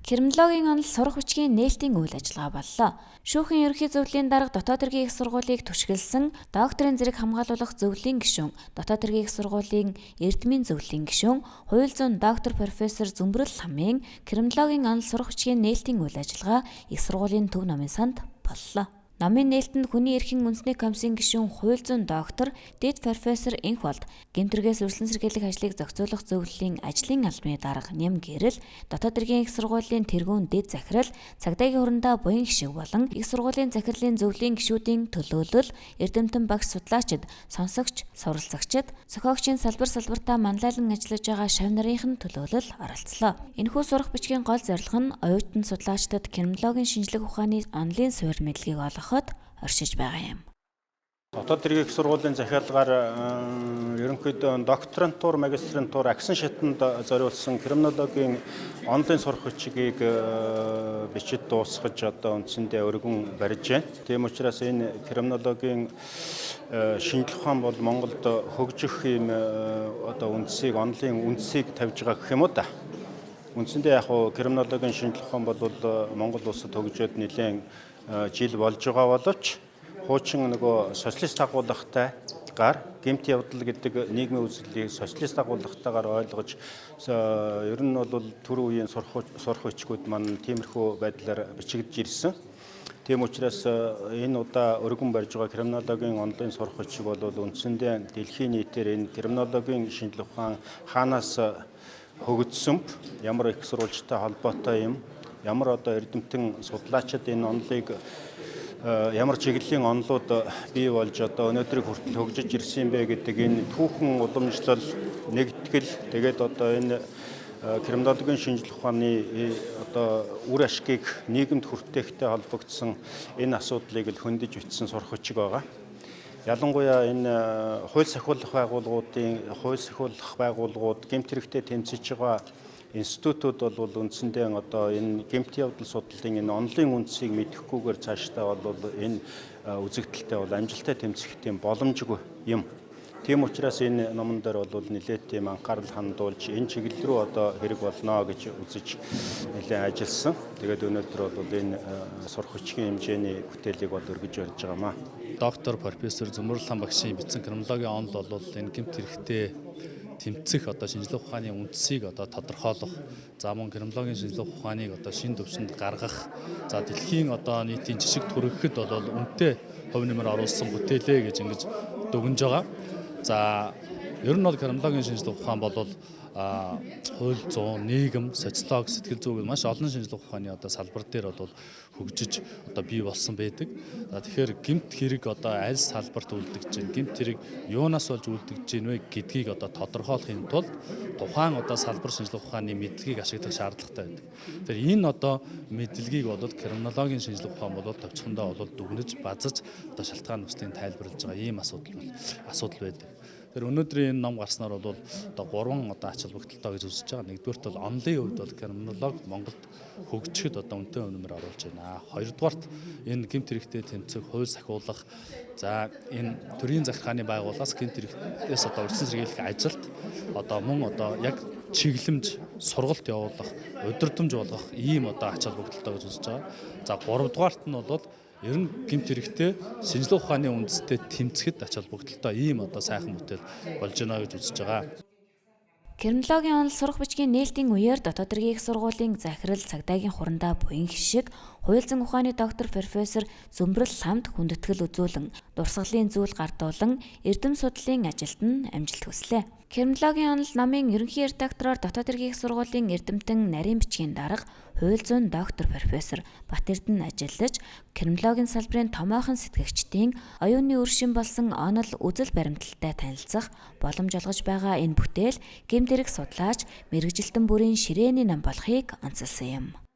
Криминологийн онол сурах бичгийн нээлтийн үйл ажиллагаа боллоо. Шүүхийн ерөнхий зөвлөлийн дарга дотоод хэргийн их сургуулийг түшгэлсэн докторийн зэрэг хамгаалуулах зөвлөлийн гишүүн, дотоод хэргийн их сургуулийн эрдмийн зөвлөлийн гишүүн, хууль зүйн доктор профессор Зүмбрэл Ламын криминологийн онол сурах бичгийн нээлтийн үйл ажиллагаа их сургуулийн төв номын санд боллоо. Номын нээлтэнд хүний эрхийн үндэсний комиссийн гишүүн хууль зүйн доктор дэд профессор Энхболд гэмт хэрэгээс өрсөлдөн сэргийлэх ажлыг зохицуулах зөвлөлийн ажлын албаны дарга Ням Гэрэл, дотоод хэргийн их сургуулийн тэргүүн дэд захирал цагдаагийн хурандаа буян хишиг болон их сургуулийн захирлын зөвлөлийн гишүүдийн төлөөлөл, эрдэмтэн багш судлаачид, сонсогч, суралцагчид, зохиогчийн салбар салбартаа манлайлан ажиллаж байгаа шавь нарын төлөөлөл оролцлоо. Энэхүү сурах бичгийн гол зорилго нь оюутан судлаачдад криминологийн шинжлэх ухааны онолын суурь мэдлэгийг олгоход оршиж байгаа юм. Дотоод хэргийн их сургуулийн захиалгаар ерөнхийдөө докторантур, магистрантур агсан шатанд зориулсан криминологийн онолын сурах бичгийг бичиж дуусгаж одоо үндсэндээ өргөн барьж байна. Тийм учраас энэ криминологийн шинжлэх ухаан бол Монголд хөгжих юм одоо үндсийг, онолын үндсийг тавьж байгаа гэх юм уу да. Үндсэндээ яг криминологийн шинжлэх ухаан бол Монгол улсад хөгжөөд нэлээд жил болж байгаа боловч хуучин нөгөө социалист агуулгатай гар гэмт явдал гэдэг нийгмийн үзлийг социалист агуулгатайгаар ойлгож ер нь бол түр үеийн сурах бичгүүд маань тиймэрхүү байдлаар бичигдэж ирсэн. Тийм учраас энэ удаа өргөн барьж байгаа криминологийн онолын сурах бичиг бол үндсэндээ дэлхийн нийтээр энэ криминологийн шинжлэх ухаан хаанаас хөгжсөн, ямар их сурвалжтай холбоотой юм, ямар одоо эрдэмтэн судлаачид энэ онолыг ямар чиглэлийн онолууд бий болж одоо өнөөдрийг хүртэл хөгжиж ирсэн юм бэ гэдэг энэ түүхэн уламжлал, нэгтгэл, тэгээд одоо энэ криминологийн шинжлэх ухааны одоо үр ашгийг нийгэмд хүртээхтэй холбогдсон энэ асуудлыг л хөндөж бичсэн сурах бичиг байгаа. Ялангуяа энэ хууль сахиулах байгууллагуудын хууль сахиулах байгууллагууд гэмт хэрэгтэй тэмцэж байгаа институтууд бол үндсэндээ одоо энэ гэмт явдал судлалын энэ онолын үндсийг мэдэхгүйгээр цаашдаа бол энэ үзэгдэлтэй бол амжилттай тэмцэх тийм боломжгүй юм. Тийм учраас энэ номон дээр бол нэлээд тийм анхаарал хандуулж энэ чиглэл рүү одоо хэрэг болно гэж үзэж нэлээд ажилласан. Тэгээд өнөөдөр бол энэ сурах бичгийн хэмжээний бүтээлийг бол өргөж барьж байгаа маа. Доктор профессор Зүмбрэл Лам багшийн бичсэн криминологийн онол бол энэ гэмт хэрэгтэй тэмцэх одоо шинжлэх ухааны үндсийг одоо тодорхойлох, за мөн криминологийн шинжлэх ухааныг одоо шинэ түвшинд гаргах, за дэлхийн одоо нийтийн жишг түргэхэд бол үнэтэй хувь нэмэр оруулсан бүтээлээ гэж ингэж дүгнэж байгаа. За ер нь бол криминологийн шинжлэх ухаан бол хууль зүйн, нийгэм, социологи, сэтгэл зүй гэх маш олон шинжлэх ухааны одоо салбар дээр бол хөгжиж одоо бий болсон байдаг. За тэгэхээр гэмт хэрэг одоо аль салбарт үлдэгдэж байна, гэмт хэрэг юунаас болж үлдэгдэж байна вэ гэдгийг одоо тодорхойлохын тулд тухайн одоо салбар шинжлэх ухааны мэдлэгийг ашиглах шаардлагатай байдаг. Тэгэхээр энэ одоо мэдлэгийг бол криминологийн шинжлэх ухаан бол товчхондоо бол дүгнэж, базаж одоо шалтгаан нөхцөлийг тайлбарлаж байгаа ийм асуудал байдаг. Тэгэхээр өнөөдрийн энэ ном гарснаар бол одоо гурван одоо ач холбогдолтой гэж үзэж байгаа. Нэгдүгээрт бол онолын хувьд бол криминолог Монголд хөгжихэд одоо үнэтэй үнэмэр оруулж байна. Хоёрдугаарт энэ гэмт хэрэгтэй тэмцэх, хууль сахиулах, за энэ төрийн захиргааны байгууллагаас гэмт хэрэгтээс одоо урьдчилан сэргийлэх ажилд одоо мөн одоо яг чиглэмж, сургалт явуулах, удирдамж болгох ийм одоо ач холбогдолтой гэж үзэж байгаа. За гуравдугаарт нь бол ер нь гэмт хэрэгтэй шинжлэх ухааны үндэстэй тэмцэхэд ач холбогдолтой ийм одоо сайхан бүтээл болж байна гэж үзэж байгаа. Криминологийн онол сурах бичгийн нээлтийн үеэр дотоод хэргийн их сургуулийн захирал цагдаагийн хурандаа буян хишиг, хууль зүйн ухааны доктор профессор Зүмбрэл Ламд хүндэтгэл үзүүлэн, дурсгалын зүйл гардуулан эрдэм судлалын ажилд нь амжилт хүслээ. Криминологийн онол номын ерөнхий редактороор дотоод хэргийн их сургуулийн эрдэмтэн нарийн бичгийн дарга хууль зүйн доктор профессор Бат Эрдэнэ ажиллаж криминологийн салбарын томоохон сэтгэгчдийн оюуны үр шим болсон онол үзэл баримтлалтай танилцах боломж олгож байгаа энэ бүтээл гэмт хэрэг судлаач мэргэжилтэн бүрийн ширээний ном болохыг онцолсон юм.